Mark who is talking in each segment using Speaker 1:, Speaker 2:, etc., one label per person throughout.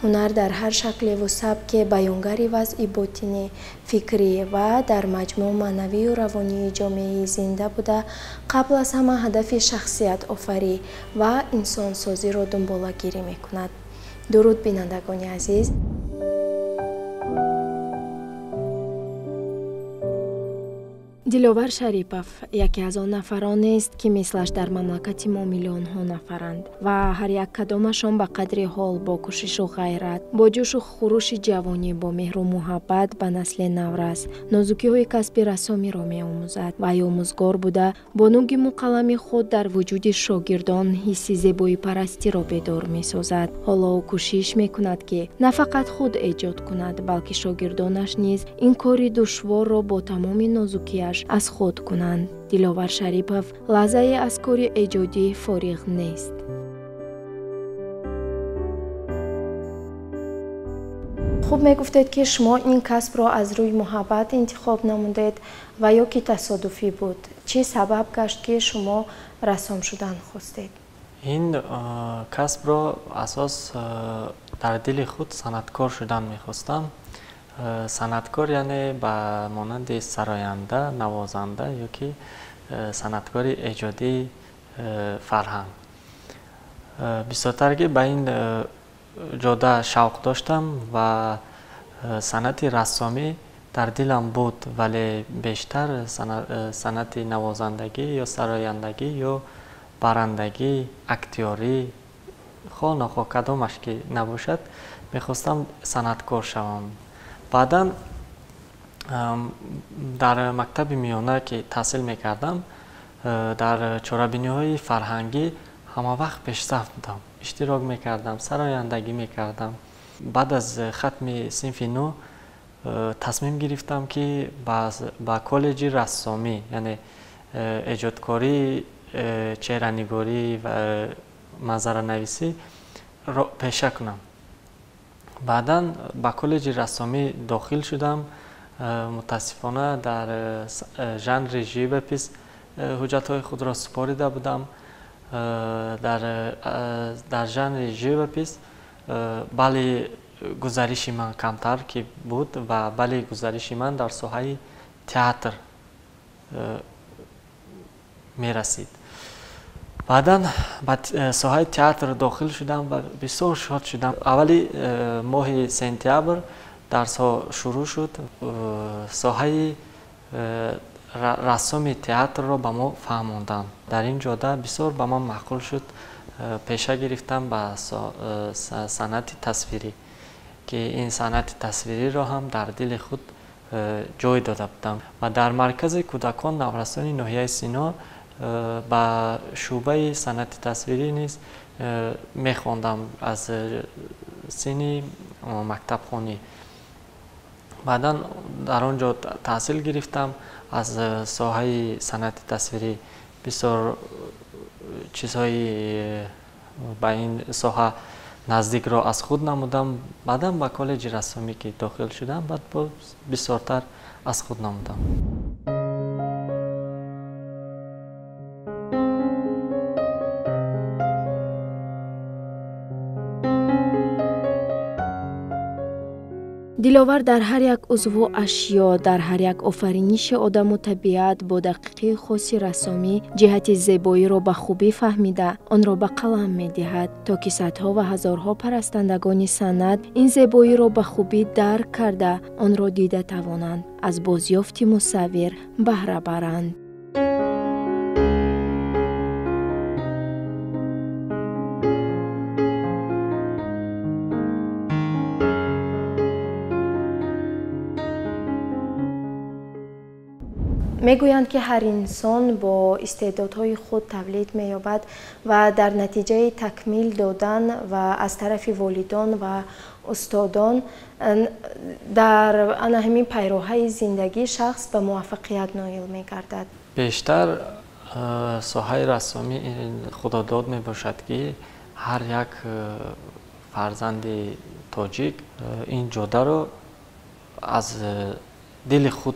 Speaker 1: Ҳунар дар ҳар шаклеву сабке баёнгари вазъи ботинӣ, фикрӣ ва дар маҷмӯъ маънавию равонии ҷомеаи зинда буда, қабл аз ҳама ҳадафи шахсиятофарӣ ва инсонсозиро дунболагирӣ мекунад. Дуруд, бинандагони азиз! Диловар Шарипов яке аз он нафаронест, ки мислаш дар мамлакати мо миллионҳо нафаранд ва ҳар як кадомашон ба қадри ҳол бо кӯшишу ғайрат, бо ҷӯшу хурӯши ҷавонӣ, бо меҳру муҳаббат ба насли наврас нозукиҳои касби рассомиро меомӯзад ва омӯзгор буда бо нуги муқаллами худ дар вуҷуди шогирдон ҳисси зебоипарастиро бедор месозад. Ҳоло ӯ кӯшиш мекунад, ки на фақат худ эҷод кунад, балки шогирдонаш низ ин кори душворро бо тамоми нозукиаш аз худ кунанд. Диловар Шарипов лаҳзае аз кори эҷодӣ фориғ нест. Хуб мегуфтед, ки шумо ин касбро аз рӯи муҳаббат интихоб намудед ва ё ки тасодуфӣ буд? Чӣ сабаб гашт, ки шумо рассом шудан хостед?
Speaker 2: Ин касбро асос дар дили худ санъаткор шудан мехостам. Санъаткор яъне ба монанди сароянда, навозанда ё ки санъаткори эҷодии фарҳанг. Бисёртар ки ба ин ҷода шавқ доштам ва санъати рассомӣ дар дилам буд, вале бештар санъати навозандагӣ ё сарояндагӣ ё барандагӣ, актёрӣ, хоҳ нохоҳ кадомаш ки набошад, мехостам санъаткор шавам. Баъдан дар мактаби миёна ки таҳсил мекардам, дар чорабиниҳои фарҳангӣ ҳама вақт пешсаф будам, иштирок мекардам, сарояндагӣ мекардам. Баъд аз хатми синфи нӯ тасмим гирифтам, ки ба коллеҷи рассомӣ, яъне эҷодкорӣ, чеҳранигорӣ ва манзаранависӣ пеша кунам. Баъдан ба коллеҷи рассомӣ дохил шудам. Мутаассифона дар жанри живопис ҳуҷҷатҳои худро супорида будам. Дар жанри живопис балли гузариши ман камтар ки буд ва балли гузариши ман дар соҳаи театр мерасид. Баъдан ба соҳаи театр дохил шудам ва бисёр шод шудам. Аввали моҳи сентябр дарсҳо шурӯъ шуд. Соҳаи рассоми театрро ба мо фаҳмонданд. Дар ин ҷода бисёр ба ман маъқул шуд. Пеша гирифтам ба санъати тасвирӣ, ки ин санъати тасвириро ҳам дар дили худ ҷой дода будам ва дар маркази кӯдакон наврасони ноҳияи Сино ба шӯъбаи санъати тасвирӣ низ мехондам аз синни мактабхонӣ. Баъдан дар он ҷо таҳсил гирифтам. Аз соҳаи санъати тасвирӣ бисёр чизҳои ба ин соҳа наздикро аз худ намудам. Баъдан ба коллеҷи рассомӣ ки дохил шудам, баъд боз бисёртар аз худ намудам.
Speaker 1: Диловар дар ҳар як узву ашё, дар ҳар як офариниши одаму табиат бо дақиқии хоси рассомӣ ҷиҳати зебоиро ба хубӣ фаҳмида, онро ба қалам медиҳад, то ки садҳо ва ҳазорҳо парастандагони санъат ин зебоиро ба хубӣ дарк карда, онро дида тавонанд, аз бозёфти мусаввир баҳра баранд. Мегӯянд, ки ҳар инсон бо истеъдодҳои худ тавлид меёбад ва дар натиҷаи такмил додан ва аз тарафи волидон ва устодон дар ана ҳамин пайроҳаи зиндагӣ шахс ба муваффақият ноил мегардад.
Speaker 2: Бештар соҳаи рассомӣ худодод мебошад, ки ҳар як фарзанди тоҷик ин ҷодаро аз дили худ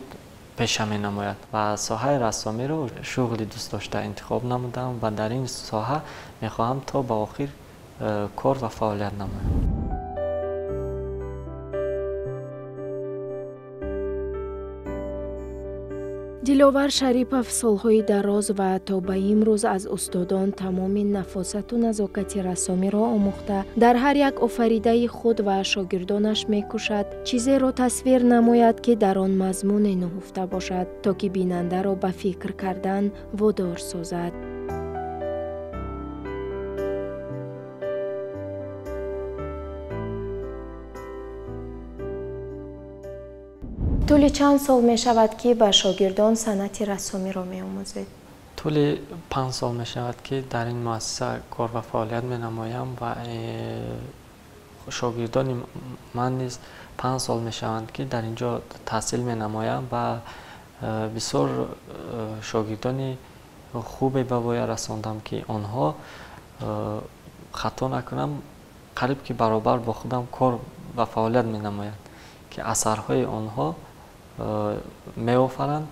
Speaker 2: пеша менамояд ва соҳаи рассомиро шуғли дӯстдошта интихоб намудам ва дар ин соҳа мехоҳам то ба охир кор ва фаъолият намоям.
Speaker 1: Диловар Шарипов солҳои дароз ва то ба имрӯз аз устодон тамоми нафосату назокати рассомиро омӯхта, дар ҳар як офаридаи худ ва шогирдонаш мекӯшад чизеро тасвир намояд, ки дар он мазмуне нуҳуфта бошад, то ки бинандаро ба фикр кардан водор созад. Тӯли чанд сол мешавад, ки ба шогирдон санъати рассомиро меомӯзед?
Speaker 2: Тӯли 5 сол мешавад, ки дар ин муассиса кор ва фаъолият менамоям ва шогирдони ман низ 5 сол мешаванд, ки дар ин ҷо таҳсил менамоям ва бисёр шогирдони хубе ба воя расондам, ки онҳо хато накунам, қариб ки баробар бо худам кор ва фаъолият менамоянд, ки асарҳои онҳо меофаранд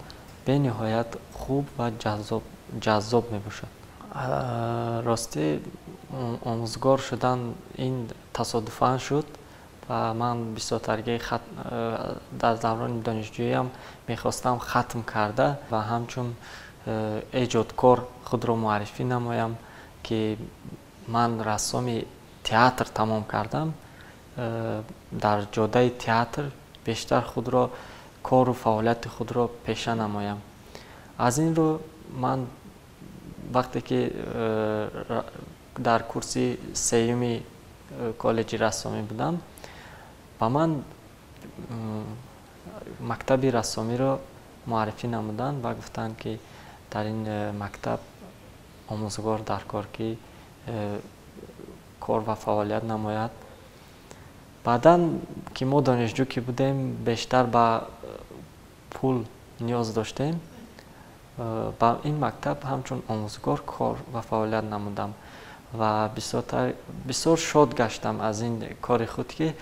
Speaker 2: бениҳоят хуб ва ҷаззоб мебошад. Ростӣ омӯзгор шудан ин тасодуфан шуд ва ман бисёртарги дар даврони донишҷӯиам мехостам хатм карда ва ҳамчун эҷодкор худро муаррифӣ намоям, ки ман рассоми театр тамом кардам. Дар ҷодаи театр бештар худро кору фаъолияти худро пеша намоям. Аз ин рӯ ман вақте ки дар курси сеюми коллеҷи рассомӣ будам, ба ман мактаби рассомиро муаррифӣ намуданд ва гуфтанд, ки дар ин мактаб омӯзгор дар кор, ки кор ва фаъолият намояд. Баъдан ки мо донишҷӯ ки будем, бештар ба пул ниёз доштем, ба ин мактаб ҳамчун омӯзгор кор ва фаъолият намудам ва бисёр шод гаштам аз ин кори худ, ки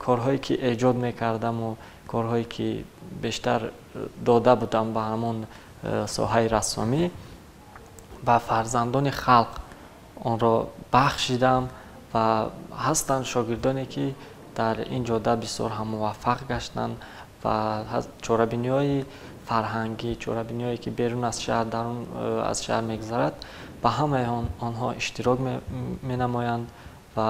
Speaker 2: корҳое ки эҷод мекардаму корҳое ки бештар дода будам ба ҳамон соҳаи рассомӣ, ба фарзандони халқ онро бахшидам ва ҳастанд шогирдоне, ки дар ин ҷода бисёр ҳам муваффақ гаштанд ва чорабиниҳои фарҳангӣ, чорабиниҳое ки берун аз шаҳр, дарун аз шаҳр мегузарад, ба ҳамаи онҳо иштирок менамоянд ва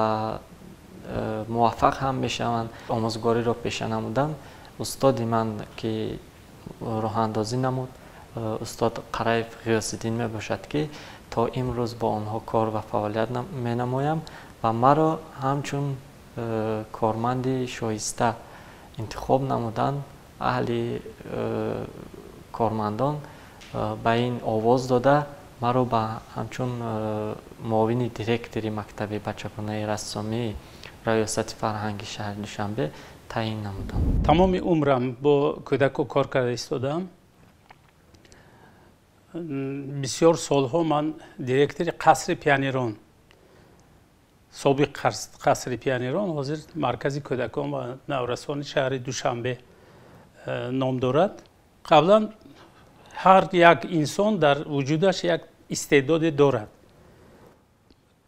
Speaker 2: муваффақ ҳам мешаванд. Омӯзгориро пеша намудам. Устоди ман, ки роҳандозӣ намуд, устод Қараев Ғиёсиддин мебошад, ки то имрӯз бо онҳо кор ва фаъолият менамоям ва маро ҳамчун корманди шоиста интихоб намуданд. Аҳли кормандон ба ин овоз дода маро ба ҳамчун муовини директори мактаби бачагонаи рассомии раёсати фарҳанги шаҳри Душанбе таъин намуданд.
Speaker 3: Тамоми умрам бо кӯдако кор карда истодаам. Бисёр солҳо ман директори қасри пионерон, собиқ қасри пионерон, ҳозир маркази кӯдакон ва наврасони шаҳри Душанбе ном дорад. Қаблан ҳар як инсон дар вуҷудаш як истеъдоде дорад.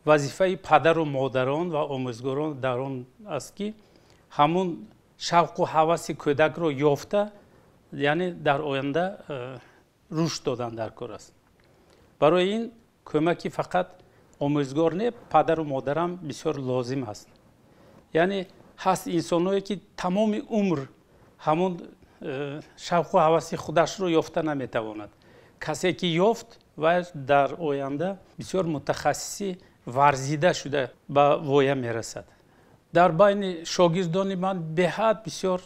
Speaker 3: Вазифаи падару модарон ва омӯзгорон дар он аст, ки ҳамун шавқу ҳаваси кӯдакро ёфта, яъне дар оянда рушд додан дар кор аст. Барои ин кӯмаки фақат омӯзгор не, падару модарам бисёр лозим аст. Яъне ҳаст инсонҳое, ки тамоми умр ҳамун шавқу ҳаваси худашро ёфта наметавонад. Касе ки ёфт, вай дар оянда бисёр мутахассиси варзида шуда ба воя мерасад. Дар байни шогирдони ман беҳад бисёр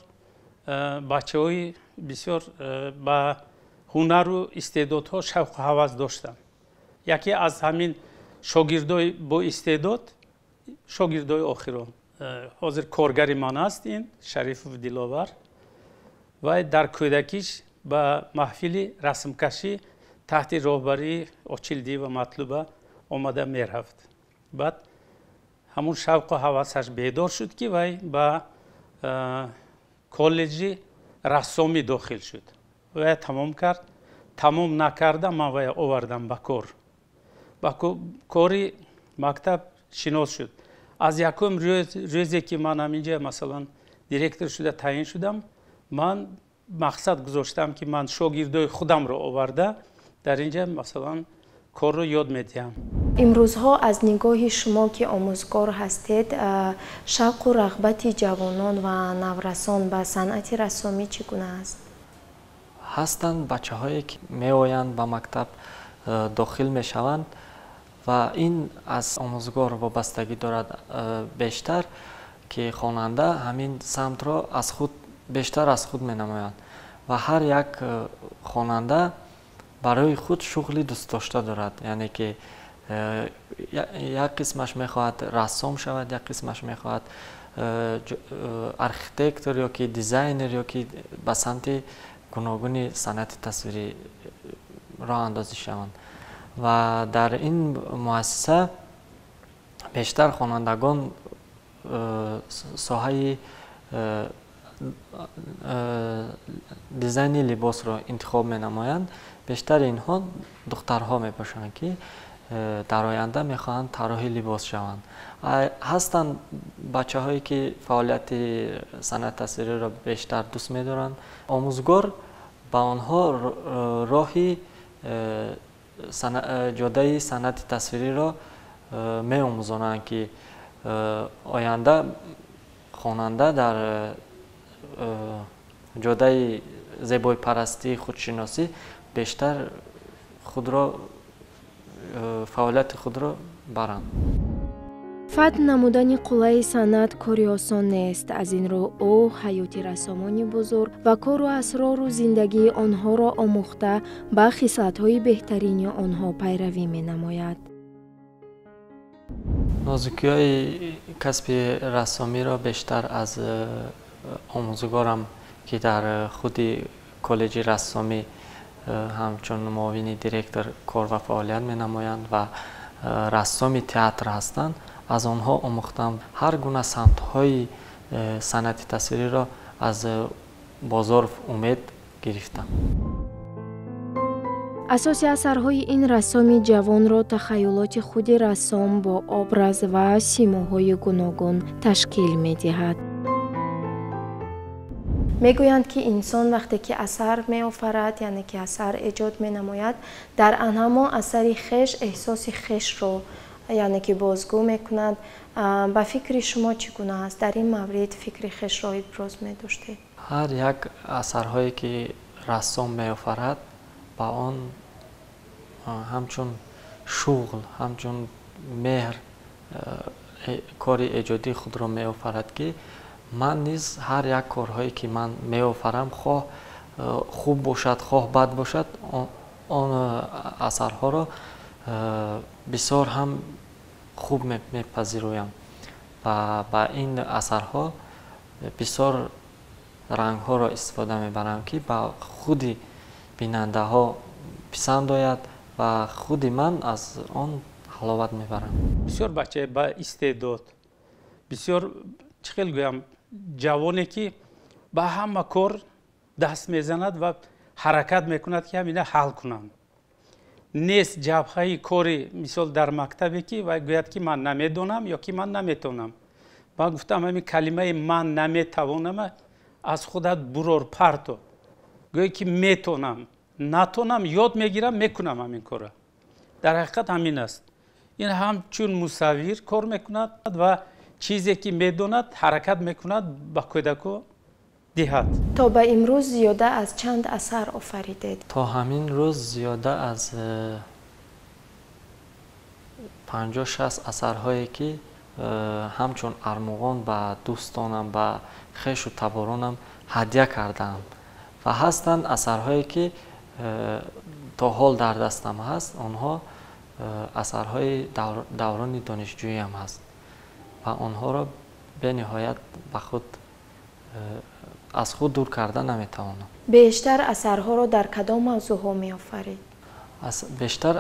Speaker 3: бачаҳои бисёр ба ҳунару истеъдодҳо шавқу ҳавас доштанд. Яке аз ҳамин шогирдои бо истеъдод, шогирдои охирон, ҳозир коргари ман аст, ин Шарифов Диловар. Вай дар кӯдакиш ба маҳфили расмкашӣ таҳти роҳбарии Очилдиева Матлуба омада мерафт. Баъд ҳамун шавқу ҳавасаш бедор шуд, ки вай ба коллеҷи рассомӣ дохил шуд. Вай тамом кард. Тамом накарда ман вай овардам ба кор. Ба кори мактаб шинос шуд. Аз якум рӯзе ки ман ҳаминҷа масалан директор шуда таъин шудам, ман Мақсад гузоштам, ки ман шогирдои худамро оварда дар инҷа, масалан, корро ёд медиҳам.
Speaker 1: Имрӯзҳо аз нигоҳи шумо, ки омӯзгор ҳастед, шавқу рағбати ҷавонон ва наврасон ба санъати рассомӣ чӣ гуна аст?
Speaker 2: Ҳастанд бачаҳое, ки меоянд, ба мактаб дохил мешаванд ва ин аз омӯзгор вобастагӣ дорад бештар, ки хонанда ҳамин самтро аз худ бештар аз худ менамояд ва ҳар як хонанда барои худ шуғли дӯстдошта дорад, яъне ки як қисмаш мехоҳад рассом шавад, як қисмаш мехоҳад архитектор ё ки дизайнер ё ки ба самти гуногуни санъати тасвирӣ роҳандозӣ шаванд. Ва дар ин муассиса бештар хонандагон соҳаи дизайни либосро интихоб менамоянд. Бештари инҳо духтарҳо мебошанд, ки дар оянда мехоҳанд тарроҳи либос шаванд. Ҳастанд бачаҳое, ки фаъолияти санъати тасвириро бештар дӯст медоранд. Омӯзгор ба онҳо роҳи ҷодаи санъати тасвириро меомӯзонанд, ки оянда хонанда дар ҷодаи зебоипарастии худшиносӣ бештар худро фаъолияти худро баранд.
Speaker 1: Фатҳ намудани қуллаи санъат кори осон нест. Аз ин рӯ ӯ ҳаёти рассомони бузург ва кору асрору зиндагии онҳоро омӯхта, ба хислатҳои беҳтарини онҳо пайравӣ менамояд.
Speaker 2: Нозукиҳои касби рассомиро бештар аз омӯзгорам, ки дар худи коллеҷи рассомӣ ҳамчун муовини директор кор ва фаъолият менамоянд ва рассоми театр ҳастанд, аз онҳо омӯхтам. Ҳар гуна самтҳои санъати тасвириро аз Бозоров Умед гирифтам.
Speaker 1: Асоси асарҳои ин рассоми ҷавонро тахайюлоти худи рассом бо образ ва симоҳои гуногун ташкил медиҳад. Мегӯянд, ки инсон вақте ки асар меофарад, яъне ки асар эҷод менамояд, дар ан ҳамон асари хеш эҳсоси хешро, яъне ки бозгӯ мекунад. Ба фикри шумо чӣ гуна аст? Дар ин маврид фикри хешро иброз медоштед?
Speaker 2: Ҳар як асарҳое, ки рассом меофарад, ба он ҳамчун шуғл, ҳамчун меҳр кори эҷодии худро меофарад, ки ман низ ҳар як корҳое, ки ман меофарам, хоҳ хуб бошад, хоҳ бад бошад, он асарҳоро бисёр ҳам хуб мепазируям ва ба ин асарҳо бисёр рангҳоро истифода мебарам, ки ба худи бинандаҳо писанд ояд ва худи ман аз он ҳаловат мебарам.
Speaker 3: Бисёр бачаи ба истеъдод, бисёр, чӣ хел гӯям, ҷавоне, ки ба ҳама кор даст мезанад ва ҳаракат мекунад, ки ҳамина ҳал кунам. Нест ҷабҳаи кори, мисол, дар мактабе, ки вай гӯяд, ки ман намедонам ё ки ман наметавонам. Ман гуфтам, ҳамин калимаи ман наметавонама аз худат бурор, парто. Гӯе, ки метонам, натонам, ёд мегирам, мекунам ҳамин корро. Дар ҳақиқат ҳамин аст. Ин ҳамчун мусаввир кор мекунад ва чизе, ки медонад, ҳаракат мекунад ба кӯдако диҳад.
Speaker 1: То ба имрӯз зиёда аз чанд асар офаридед?
Speaker 2: То ҳамин рӯз зиёда аз 50-60 асарҳое, ки ҳамчун армуғон ба дӯстонам, ба хешу таборонам ҳадя кардаам ва ҳастанд асарҳое, ки то ҳол дар дастам ҳаст, онҳо асарҳои даврони донишҷӯиам ҳаст ва онҳоро бениҳоят ба худ аз худ дур карда наметавонам.
Speaker 1: Бештар асарҳоро дар кадом мавзӯъҳо меофарид?
Speaker 2: Бештар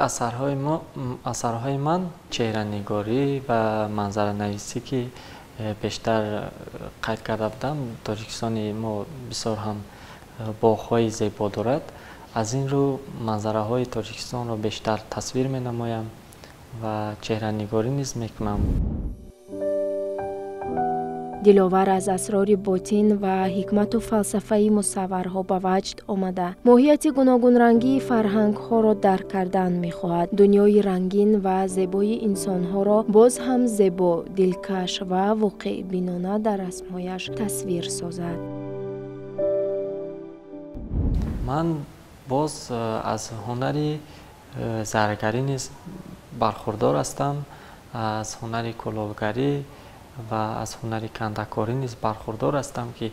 Speaker 2: асарҳои ман чеҳранигорӣ ва манзаранависӣ, ки бештар қайд карда будам. Тоҷикистони мо бисёр ҳам боғҳои зебо дорад. Аз ин рӯ манзараҳои Тоҷикистонро бештар тасвир менамоям ва чеҳранигорӣ низ мекунам.
Speaker 1: Диловар аз асрори ботин ва ҳикмату фалсафаи мусавварҳо ба ваҷд омада, моҳияти гуногунрангии фарҳангҳоро дарк кардан мехоҳад. Дунёи рангин ва зебои инсонҳоро боз ҳам зебо, дилкаш ва воқеъбинона дар расмҳояш тасвир созад.
Speaker 2: Ман боз аз ҳунари заргарӣ низ бархурдор ҳастам, аз ҳунари кулолгарӣ ва аз ҳунари кандакорӣ низ бархурдор ҳастам, ки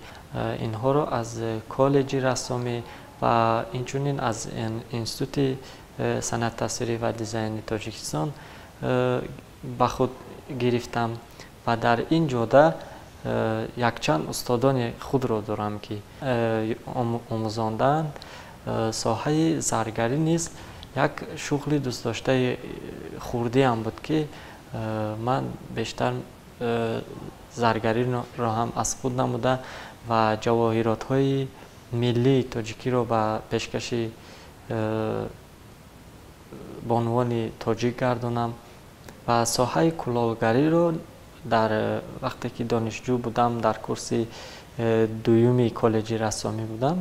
Speaker 2: инҳоро аз коллеҷи рассомӣ ва инчунин аз Институти санъат тасвирӣ ва дизайни Тоҷикистон ба худ гирифтам ва дар ин ҷода якчанд устодони худро дорам, ки омӯзондаанд. Соҳаи заргарӣ низ як шуғли дӯстдоштаи хурдиам буд, ки ман бештар заргариро ҳам аз худ намуда ва ҷавоҳиротҳои миллии тоҷикиро ба пешкаши бонувони тоҷик гардонам. Ва соҳаи кулолгариро дар вақте ки донишҷӯ будам, дар курси дуюми коллеҷи рассомӣ будам,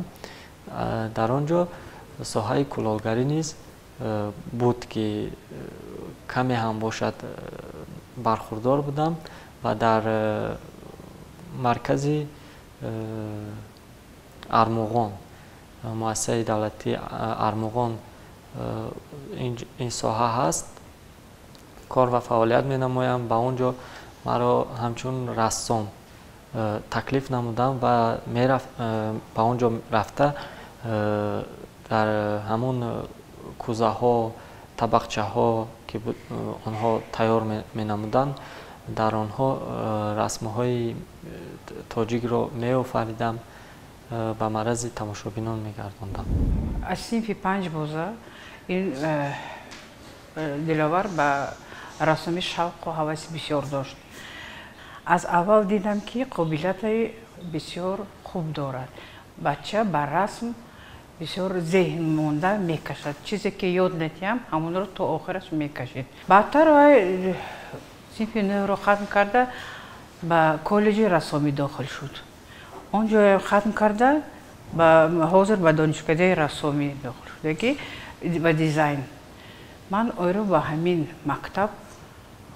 Speaker 2: дар он ҷо соҳаи кулолгарӣ низ буд, ки каме ҳам бошад бархурдор будам ва дар маркази Армуғон, муассисаи давлатии Армуғон ин соҳа ҳаст, кор ва фаъолият менамоям. Ба он ҷо маро ҳамчун рассом таклиф намудам ва ба он ҷо рафта дар ҳамон кӯзаҳо, табақчаҳо, ки онҳо тайёр менамуданд, дар онҳо расмҳои тоҷикро меофаридам, ба маррази тамошобинон мегардондам.
Speaker 4: Аз синфи 5 боза ин Диловар ба рассомӣ шавқу ҳаваси бисёр дошт. Аз аввал дидам, ки қобилияти бисёр хуб дорад. Бача ба расм бисёр зеҳн монда мекашад. Чизе ки ёд надиҳам, ҳамонро то охираш мекашид. Баъдтар вай синфи 9-ро хатм карда ба коллеҷи рассомӣ дохил шуд. Он ҷоям хатм карда ҳозир ба донишкадаи рассомӣ дохил шуда, ки ба дизайн. Ман ойро ба ҳамин мактаб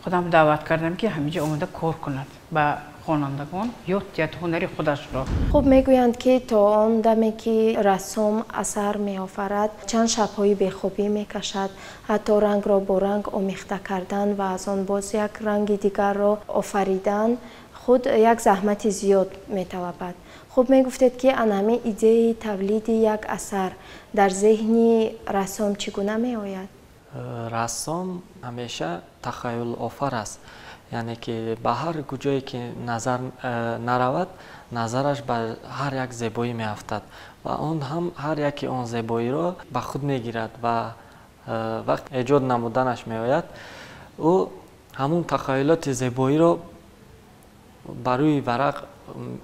Speaker 4: худам даъват кардам, ки ҳаминҷо омода кор кунад, ба хонандагон ёд диҳад ҳунари худашро.
Speaker 1: Хуб, мегӯянд, ки то он даме ки рассом асар меофарад, чанд шабҳои бехобӣ мекашад, ҳатто рангро бо ранг омехта кардан ва аз он боз як ранги дигарро офаридан худ як заҳмати зиёд металабад. Хуб, мегуфтед, ки ана ҳамин идеяи тавлиди як асар дар зеҳни рассом чӣ гуна меояд?
Speaker 2: Рассом ҳамеша тахаюлофар аст, яъне ки ба ҳар куҷое ки назар наравад, назараш ба ҳар як зебоӣ меафтад ва он ҳам ҳар яке он зебоиро ба худ мегирад ва вақт эҷод намуданаш меояд, ӯ ҳамун тахаюлоти зебоиро ба рӯи варақ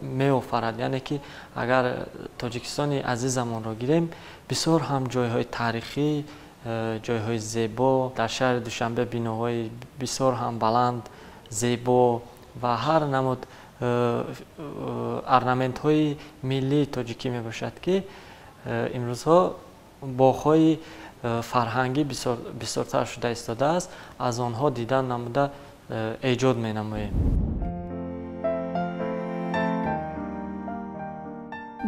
Speaker 2: меофарад. Яъне ки агар Тоҷикистони азизамонро гирем, бисёр ҳам ҷойҳои таърихӣ, ҷойҳои зебо, дар шаҳри Душанбе биноҳои бисёр ҳам баланд, зебо ва ҳар намуд орнаментҳои миллии тоҷикӣ мебошад, ки имрӯзҳо боғҳои фарҳангӣ бисёртар шуда истодааст, аз онҳо дидан намуда эҷод менамоем.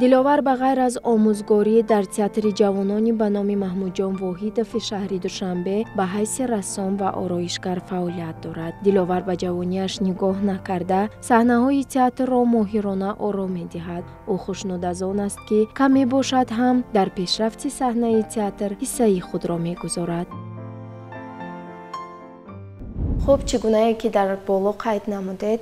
Speaker 1: Диловар ба ғайр аз омӯзгорӣ дар театри ҷавонони ба номи Маҳмудҷон Воҳидови шаҳри Душанбе ба ҳайси рассом ва ороишгар фаъолият дорад. Диловар ба ҷавонияш нигоҳ накарда, саҳнаҳои театрро моҳирона оро медиҳад. Ӯ хушнуд аз он аст, ки каме бошад ҳам дар пешрафти саҳнаи театр ҳиссаи худро мегузорад. Хуб, чӣ гунае ки дар боло қайд намудед,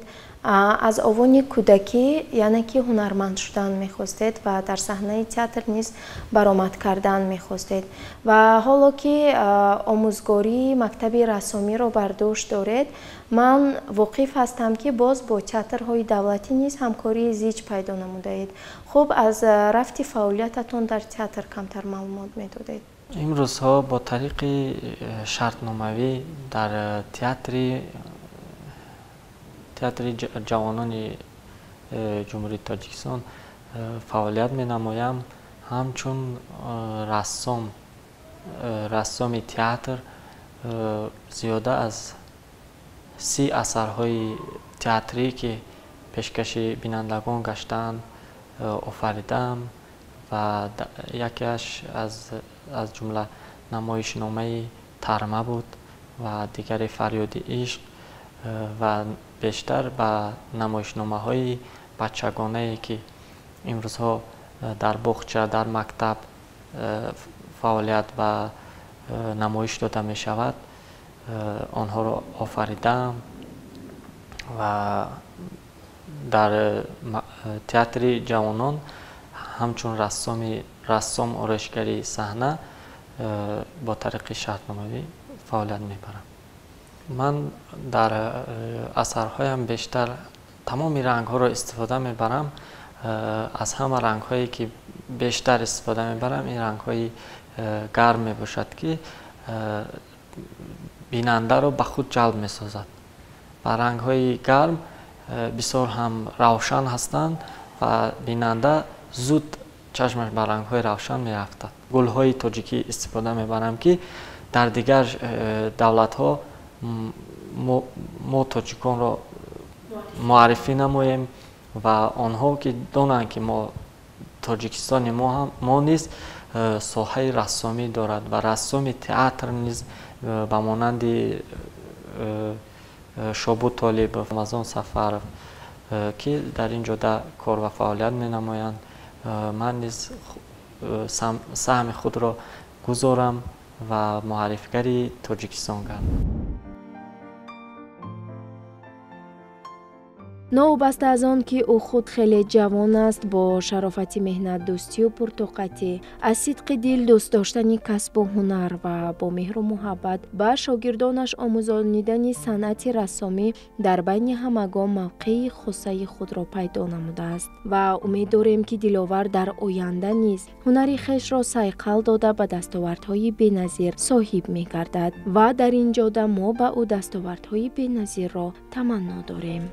Speaker 1: аз овони кӯдакӣ, яъне ки ҳунарманд шудан мехостед ва дар саҳнаи театр низ баромад кардан мехостед ва ҳоло ки омӯзгории мактаби рассомиро бар дӯш доред, ман воқиф ҳастам, ки боз бо театрҳои давлатӣ низ ҳамкории зич пайдо намудаед. Хуб, аз рафти фаъолиятатон дар театр камтар маълумот медодед.
Speaker 2: Имрӯзҳо бо тариқи шартномавӣ дар театри ҷавонони Ҷумҳурии Тоҷикистон фаъолият менамоям. Ҳамчун рассом, рассоми театр зиёда аз 30 асарҳои театрӣ, ки пешкаши бинандагон гаштаанд, офаридаам ва якеаш аз ҷумла намоишномаи Тарма буд ва дигаре Фарёди ишқ ва бештар ба намоишномаҳои бачагонае, ки имрӯзҳо дар боғча, дар мактаб фаъолият ва намоиш дода мешавад, онҳоро офаридаам ва дар театри ҷавонон ҳамчун рассом ороишгари саҳна бо тариқи шартномавӣ фаъолият мебарам. Ман дар асарҳоям бештар тамоми рангҳоро истифода мебарам. Аз ҳама рангҳое, ки бештар истифода мебарам, ин рангҳои гарм мебошад, ки бинандаро ба худ ҷалб месозад ва рангҳои гарм бисёр ҳам равшан ҳастанд ва бинанда зуд чашмаш ба рангҳои равшан меафтад. Гулҳои тоҷикӣ истифода мебарам, ки дар дигар давлатҳо мо тоҷиконро муаррифӣ намоем ва онҳо ки донанд, ки мо Тоҷикистони мо низ соҳаи рассомӣ дорад ва рассоми театр низ ба монанди Шобу Толибов, Рамазон Сафаров, ки дар ин ҷода кор ва фаъолият менамоянд, ман низ саҳми худро гузорам ва муаррифигари Тоҷикистон гардам.
Speaker 1: Новобаста аз он, ки ӯ худ хеле ҷавон аст, бо шарофати меҳнатдӯстию пуртоқатӣ, аз сидқи дил дӯст доштани касбу ҳунар ва бо меҳру муҳаббат ба шогирдонаш омӯзонидани санъати рассомӣ дар байни ҳамагон мавқеи хосаи худро пайдо намудааст ва умед дорем, ки Диловар дар оянда низ ҳунари хешро сайқал дода ба дастовардҳои беназир соҳиб мегардад ва дар ин ҷода мо ба ӯ дастовардҳои беназирро таманно дорем.